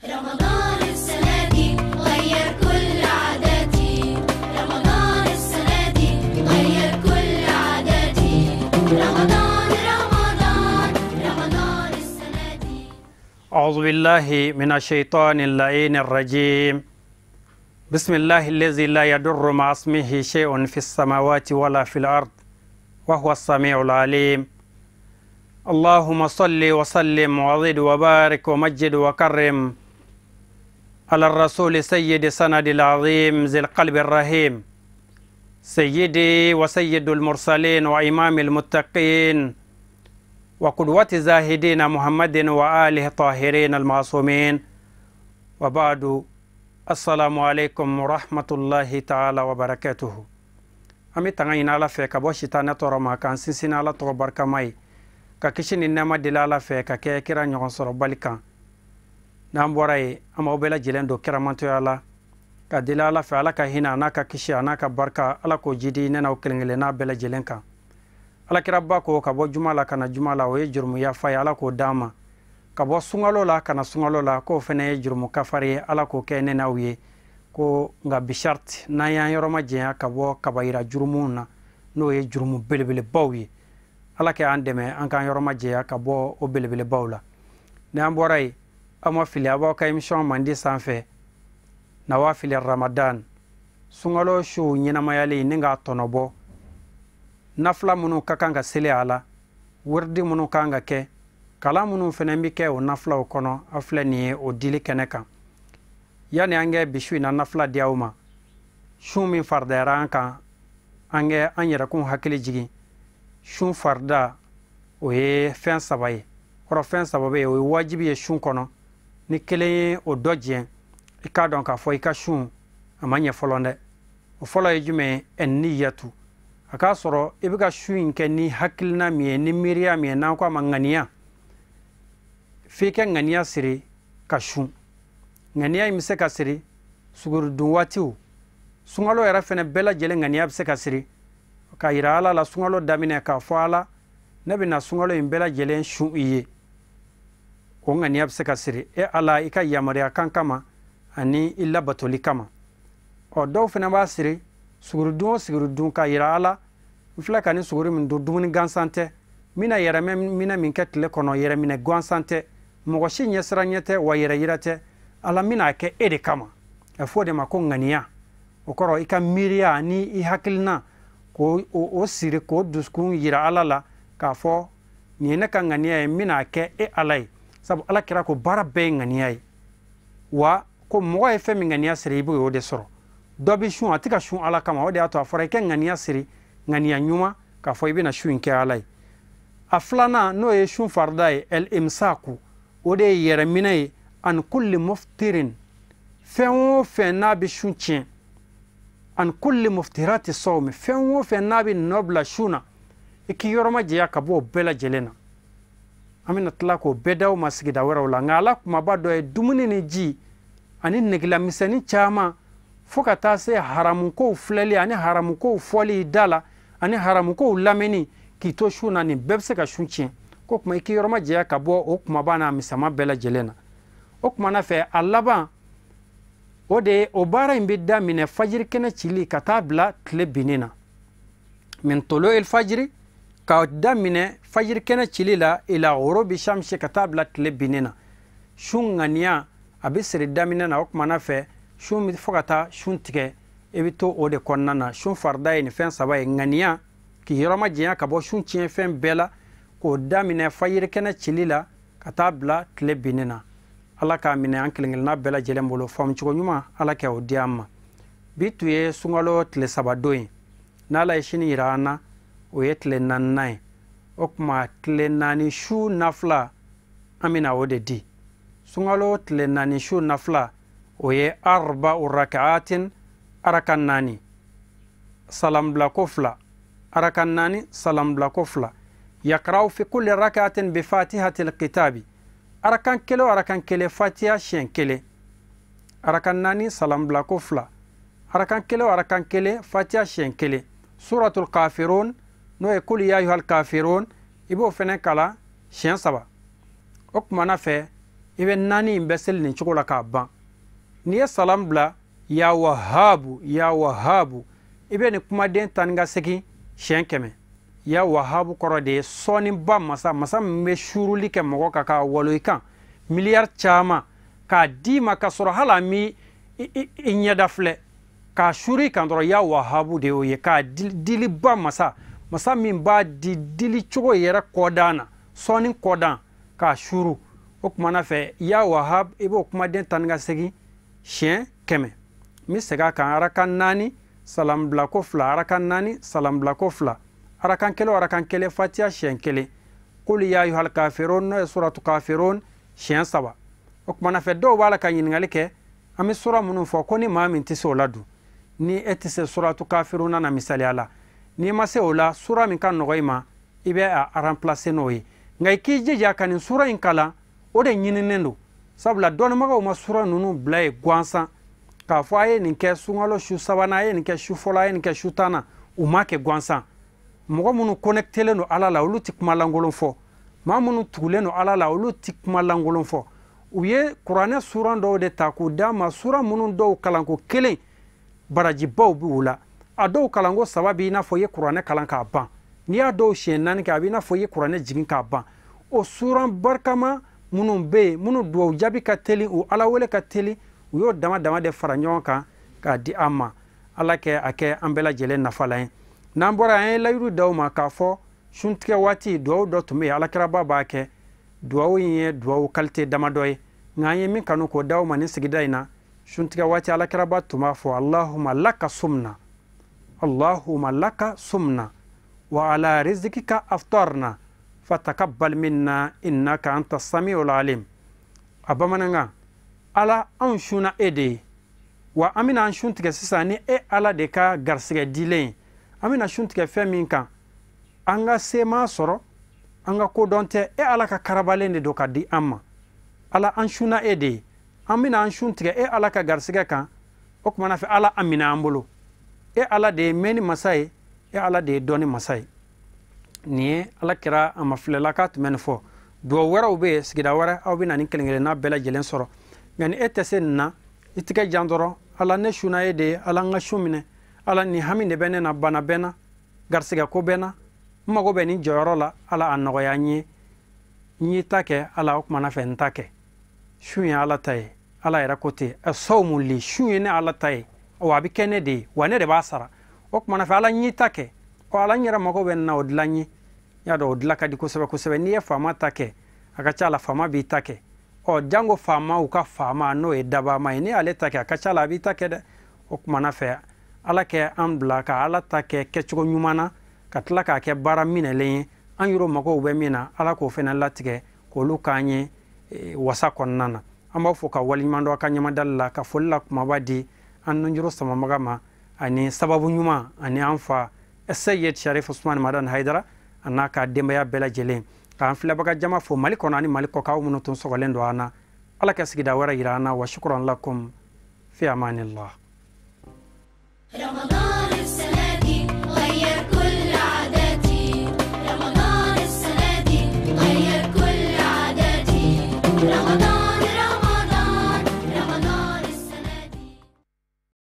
رمضان السنة دي غير كل عاداتي، رمضان السنة دي غير كل عاداتي، رمضان رمضان رمضان السنة دي. أعوذ بالله من الشيطان اللعين الرجيم. بسم الله الذي لا يضر مع اسمه شيء في السماوات ولا في الأرض وهو السميع العليم. اللهم صل وسلم وزد وبارك ومجد وكرم على الرسول سيد سند العظيم ذي القلب الرحيم، سيدي وسيد المرسلين وإمام المتقين وقدوة زاهدين محمد وآله الطاهرين المعصومين، وبعد. السلام عليكم ورحمة الله تعالى وبركاته. An bɛ tanga ɲini Ala fɛ ka bɔ sitanɛ tɔɔrɔ ma, k'an sinsin Ala tɔgɔ barikama ye, ka kisi ni nɛɛma deli Ala fɛ ka kɛ kira ɲɔgɔn sɔrɔ bali kan. N'an bɔra yen, an b'aw bɛɛ lajɛlen don kiramantoya la, ka deli Ala fɛ Ala ka hinɛ a n'a ka kisi a n'a ka barika, Ala k'o jidi ne n'aw kelen kelenna bɛɛ lajɛlen kan. Alakiraba ko ka bɔ juma la ka na juma la, o ye jurumu yafa ye, Ala k'o d'an ma. Ka bɔ sunkalo la ka na sunkalo la, k'o fana ye jurumu kafari ye, Ala k'o kɛ ne n'aw ye. Ko nka bisharti n'an y'an yɔrɔ ma janya ka bɔ kabayira jurumuw na, n'o ye jurumu belebelebaw ye, Ala k'an dɛmɛ an k'an yɔrɔ ma janya ka bɔ o belebelebaw la. N'an bɔra yen, aw ma fili, aw b'aw ka émission mandi sanfɛ, Nawafili Ramadan, sunkalo su ɲɛnamayali ni k'a tɔnɔbɔ, nafila minnu ka kan ka seli a la, wurudi minnu ka kan ka kɛ, kalan minnu fana bɛ kɛ o nafilaw kɔnɔ, aw filɛ nin ye o dili kɛnɛ kan. Yanni an kɛ bi su in na nafila di aw ma, sun min faridayara an kan, an kɛ an yɛrɛkun hakili jigin. Sun farida o ye fɛn saba ye, kɔrɔ fɛn saba bɛ yen, o ye wajibi ye sun kɔnɔ. Ni kelen ye o dɔ jɛn, i k'a dɔn k'a fɔ i ka sun a ma ɲɛ fɔlɔ dɛ. O fɔlɔ ye jumɛn ye? Ɛniyatu, a k'a sɔrɔ i bɛ ka sun in kɛ ni hakilina min ye, ni miiriya min ye, n'an ko a ma ŋaniya. F'i ka ŋaniya siri ka sun. Ŋaniya in bɛ se ka siri sugurudun waatiw, sunkalo yɛrɛ fɛnɛ bɛɛ lajɛlen ŋaniya bɛ se ka siri ka yira Ala la sunkalo daminɛ, k'a fɔ Ala ne bɛna sunkalo in bɛɛ lajɛlen sun i ye. O ŋaniya bɛ se ka siri e Ala i ka yamaruya kan kama ani i labatoli kama. Ɔ dɔw fɛnɛ b'a siri sugurudun o sugurudun ka yira Ala n filɛ ka nin suguri min dun, dumuni gansan tɛ, n bɛna yɛrɛminɛ min kɛ tile kɔnɔ, yɛrɛminɛ gansan tɛ, mɔgɔ si ɲɛsiran ɲɛ tɛ, wa yɛrɛ yira tɛ, Ala n bɛna kɛ e de kama. A fɔ o de ma ko ŋaniya. O kɔrɔ i ka miiriya ani i hakilina k'o o siri k'o dusukun yira Ala la k'a fɔ nin ye ne ka ŋaniya ye, n bɛna kɛ e Ala ye. Sabu Ala kira ko baara bɛɛ ye ŋaniya ye, wa ko mɔgɔ ye fɛn min ŋaniya siri i b'o de sɔrɔ. Dɔ bɛ sun, a tɛ ka sun Ala kama, o de y'a to a fɔra i ka ŋaniya siri ŋaniya ɲuman k'a fɔ i bɛna sun in kɛ Ala ye. A filanan n'o ye sun farida ye, el imsaku, o de ye yɛrɛminɛ ye, an kulli muftirin, fɛn o fɛn n'a bɛ sun tiɲɛ, an kulli muftirati sawmi, fɛn o fɛn n'a bɛ nɔ bila sun na, i k'i yɔrɔ ma janya ka bɔ o bɛɛ lajɛlen na. An bɛna tila k'o bɛɛ d'aw ma sigida wɛrɛw la. Nka ala kumaba dɔ ye dumuni ni ji ani negela misɛnnin caman, fo ka taa se haramukow filɛli ani haramukow fɔli da la ani haramukow lamɛnni k'i to sun na, nin bɛɛ bɛ se ka sun tiɲɛ. Ko tuma i k'i yɔrɔ ma janya ka bɔ o kumaba n'a misɛnman bɛɛ lajɛlen na. O kumana fɛ, a laban o de ye, o baara in bɛ daminɛ fajiri kɛnɛ cili ka taa bila tile binni na. Min tolo el fajiri, ka daminɛ fajiri kɛnɛ cili la ila ghorobi shamsi, ka taa bila tile binni na. Sun ŋaniya a bɛ siri daminɛ na, o kumana fɛ sun bɛ fo ka taa sun tigɛ, i bɛ to o de kɔnɔna na. Sun farida ye nin fɛn saba ye: ŋaniya, k'i yɔrɔ ma janya ka bɔ sun tiɲɛ fɛn bɛɛ la, k'o daminɛ fajiri kɛnɛ cili la ka taa bila tile binni na. Ala k'a minɛ an kelen kelenna bɛɛ lajɛlen bolo, faamucogo ɲuman Ala kɛ o di an ma. Bi tun ye sunkalo tile saba don ye, n'Ala ye sini yira an na, o ye tile naaninan ye. O tuma tile naani su nafila an bɛna o de di. Sunkalo tile naani su nafila o ye arba'u raka'atin, arakan naani, salambilako fila, arakan naani, salambilako fila. Yakra'u fi kulli raka'atin bi fatihatil kitabi, arakan kelen o arakan kelen fatiha siɲɛ kelen, arakan naani, salambilako fila, arakan kelen o arakan kelen fatiha siɲɛ kelen. Suratul kafirun, n'o ye kul ya ayyuhal kafirun, i b'o fɛnɛ kalan siɲɛ saba. O kumana fɛ, I bɛ 4 in bɛɛ seli nin cogo la k'a ban. N'i ye salam bila ya wahabu ya wahabu, i bɛ nin kumaden 18 siɲɛ 100. Ya wahabu kɔrɔ de ye sɔnniba masa, masa min bɛ suuruli kɛ mɔgɔ kan k'a walo i kan miliyari caman k'a d'i ma k'a sɔrɔ hali a m'i i ɲɛda filɛ, k'a suuru i kan dɔrɔn. Ya wahabu de y'o ye, k'a diliba masa, masa min b'a di dili cogo yɛrɛ kɔdan na, sɔnni kɔdan k'a suuru. O kumana fɛ ya wahab, i b'o kumaden 18 siɲɛ 100. N bɛ segin a kan, arakan 4 salam bila ko 2, arakan 4 salam bila ko 2, arakan 1 o arakan 1 fatiya siɲɛ 1, kul ya ayyuhal kafirun n'o ye suratu kafirun siɲɛ 3. O kumana fɛ dɔw b'a la ka ɲininkali kɛ, an bɛ sura minnu fɔ ko ni maa min tɛ se o la dun, ni e tɛ se suratu kafirun na misaliya la, n'i ma se o la, sura min ka nɔgɔ i ma i bɛ a remplacer n'o ye. Nka i k'i jija ka nin sura in kalan, o de ɲininen don, sabula dɔnnibagaw ma sura ninnu bila yen gansan k'a fɔ a ye nin kɛ sunkalo su 3nan, a ye nin kɛ su fɔlɔ, a ye nin kɛ su 10nan, u ma kɛ gansan. Mɔgɔ minnu connectelen don Ala la, olu tɛ kuma lankolon fɔ. Maa minnu tugulen don Ala la, olu tɛ kuma lankolon fɔ. U ye kuranɛ suran dɔw de ta k'u d'a ma, suran minnu dɔw kalanko 1 barajibaw b'u la, a dɔw kalanko 3 b'i n'a fɔ i ye kuranɛ kalan k'a ban, n'i y'a dɔw siɲɛ 4 kɛ a b'i n'a fɔ i ye kuranɛ jigin k'a ban. O suran barikama minnu bɛ yen, minnu duwawu jaabi ka teli, u Ala wele ka teli, u y'o dama dama de fara ɲɔgɔn kan k'a di an ma. Ala kɛ a kɛ an bɛɛ lajɛlen nafalan ye. N'an bɔra, an ye layiru d'aw ma k'a fɔ suntigɛ waati duwawu dɔ tun bɛ yen, alakiraba b'a kɛ. Duwawu in ye duwawu kalite damadɔ ye, nka an ye min kanu k'o d'aw ma nin sigida in na, suntigɛ waati alakiraba tun b'a fɔ Allahumma laka sumna, Allahumma laka sumna wa ala rizikika aftarna fatakabbal minna innaka anta samiul alim. A bamanankan, Ala anw sunna e de ye, wa an bɛna an sun tigɛ sisan ni e Ala de ka garisɛgɛ dilen ye. An bɛna sun tigɛ fɛn min kan, an ka seman sɔrɔ, an ka kodɔn tɛ, e Ala ka karabalen de don ka di an ma. Ala an sunna e de ye, an bɛna an sun tigɛ e Ala ka garisɛgɛ kan. O kumana fɛ Ala a minɛ an bolo, e Ala de ye mɛnni masa ye, e Ala de ye dɔnni masa ye. Nin ye Ala kɛra a ma filɛla k'a tun bɛ nin fɔ. Duwawu wɛrɛw bɛ yen, sigida wɛrɛ aw bɛ na nin kelen kelenna bɛɛ lajɛlen sɔrɔ. Nka ni e tɛ se nin na, i tigɛ jan dɔrɔn, Ala ne sunna e de ye, Ala n ka sun minɛ, Ala nin hami de bɛ ne na, bana bɛ n na, garisɛgɛ ko bɛ n na, n mago bɛ nin jɔyɔrɔ la, Ala a nɔgɔya n ye, n y'i ta kɛ Ala, o kumana fɛ n ta kɛ. Sun ye Ala ta ye, Ala yɛrɛ ko ten, sawmu li, sun ye ne Ala ta ye, wa a bɛ kɛ ne de ye, wa ne de b'a sara. O kumana fɛ Ala n y'i ta kɛ, ɔ Ala n yɛrɛ mago bɛ nin na, o dilan n ye. I y'a dɔn o dilan ka di kosɛbɛ kosɛbɛ. N'i ye faama ta kɛ, a ka ca la faama b'i ta kɛ. Ɔ jango faamaw ka faama n'o ye dabama ye, n'i y'ale ta kɛ, a ka ca la a b'i ta kɛ dɛ. O kumana fɛ Ala kɛ an bila ka Ala ta kɛ kɛcogo ɲuman na, ka tila k'a kɛ baara minɛlen ye, an yɛrɛ magow bɛ min na, Ala k'o fana latigɛ k'olu k'an ye wasa kɔnɔna na. An b'aw fo ka waleɲuman dɔn a ka ɲɛmadali la, ka foli la kumaba di an nunjuru samabaga ma, ani sababu ɲuman, ani an fa Seyid Sharif Usman Madani Hayidara a n'a ka denbaya bɛɛ lajɛlen, k'an filɛbaga jama fo Mali kɔnɔ ani Mali kɔ kan, aw minnu tun sɔgɔlen don an na. Ala ka sigida wɛrɛ yira an na. Wa shukran lakum fi amanillah. Ramadan.